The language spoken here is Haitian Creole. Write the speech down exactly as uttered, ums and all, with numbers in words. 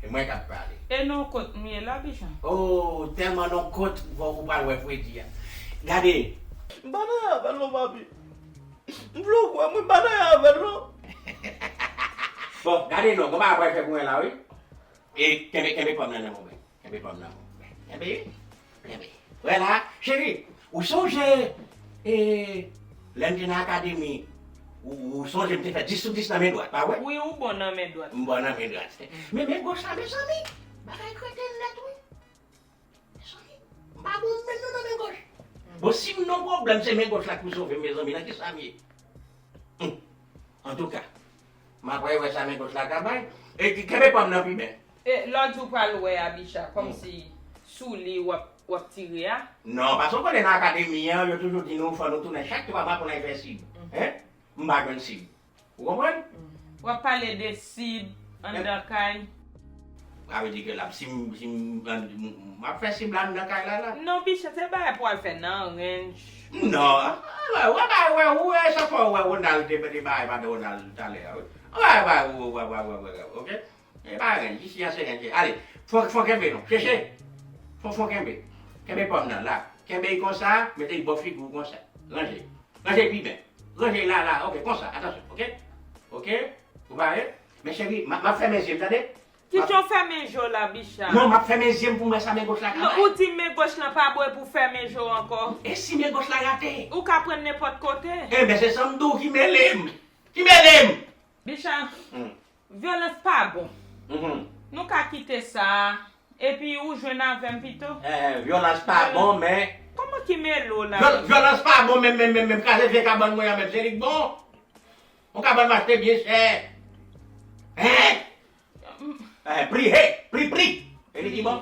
E mwen k ap pale. E non kot m ye la, Bicha? Oh, tèlman non kot ou pral wè fredi a. Gade. M pa nan avè l non, papi. M vle w kwè m, wi, m pa nan avè l non. Bon, gade non, kòman apre fè pou mwen la, wi. E kenbe, kenbe pòm nan nan mwen. Kenbe pòm nan mwen. Kenbe, kenbe. Wè la, cheri, ou sonje, e, lè m te nan akademi, ou, ou sonje m te fè dis sou dis nan men dwat, pa vre? Wi, ou bon nan men dwat. M bon nan men dwat. Men men goch la, mezanmi, bagay krete nèt, wi. Mezanmi, m pa bon menm non nan men goch. Bon, si m nan pwoblèm, se men goch la ki pou sove m, mezanmi, nan kisa m ye? Hum. Antouka, m ap wè sa men goch la ka bay. E ki kenbe pòm nan pi byen. E lòt jou pral wè a, Bicha, kòmsi sou li w ap, w ap tire a. Non, paske w konnen nan akademi an, yo toujou di nou fò nou tounen chak twa mwa pou n al fè sib. Hein? M pa jwenn sib. Ou konprann? W ap pale de sib anndan kay. Sa vle di ke la, si m, si m, m ap fè sib la anndan kay la, la. Non, Bicha, se bagay pou al fè nan ranch. Non, wè, wè, wè, wè, wè, sa fò wè Ronald te, te bay pa de Ronald talè a, wi. Wè, wè, wè, wè, wè, wè, wè, ok? E pa ranch, isi a se ranch. Ale, fò, fò kenbe non, chèche. Fò, fò kenbe. Kenbe pòm nan, la. Kenbe l konsa, mete l bò figi w konsa. Ranje. Ranje pi byen. Ranje la, la, ok, konsa, atansyon, ok? Ok? Ou pare? Men cheri, m ap, m ap fèmen zye m, tande? Kite w fèmen je w la, Bicha. Non, m ap fèmen zye m pou m wè sa men goch la ka Non, bay. Ou di men goch lan pa bon e pou fèmen je w ankò. E si men goch la rate? Ou ka pran nenpòt kote. Enben, se sa m di w ki mele m. Ki mele m. Bicha, Hmm. Vyolans pa bon. Mhm. Nou ka kite sa. Epi ou jwenn avè m pito. Eh, vyolans pa bon, men Kòman ki mele w la? Vyol- Vyolans pa bon, men, men, men, men, kraze vye kabann mwen an, men se li k bon. Yon kabann m achte byen chè. Hein? Eh, pri, he, pri, pri. E li ki bon?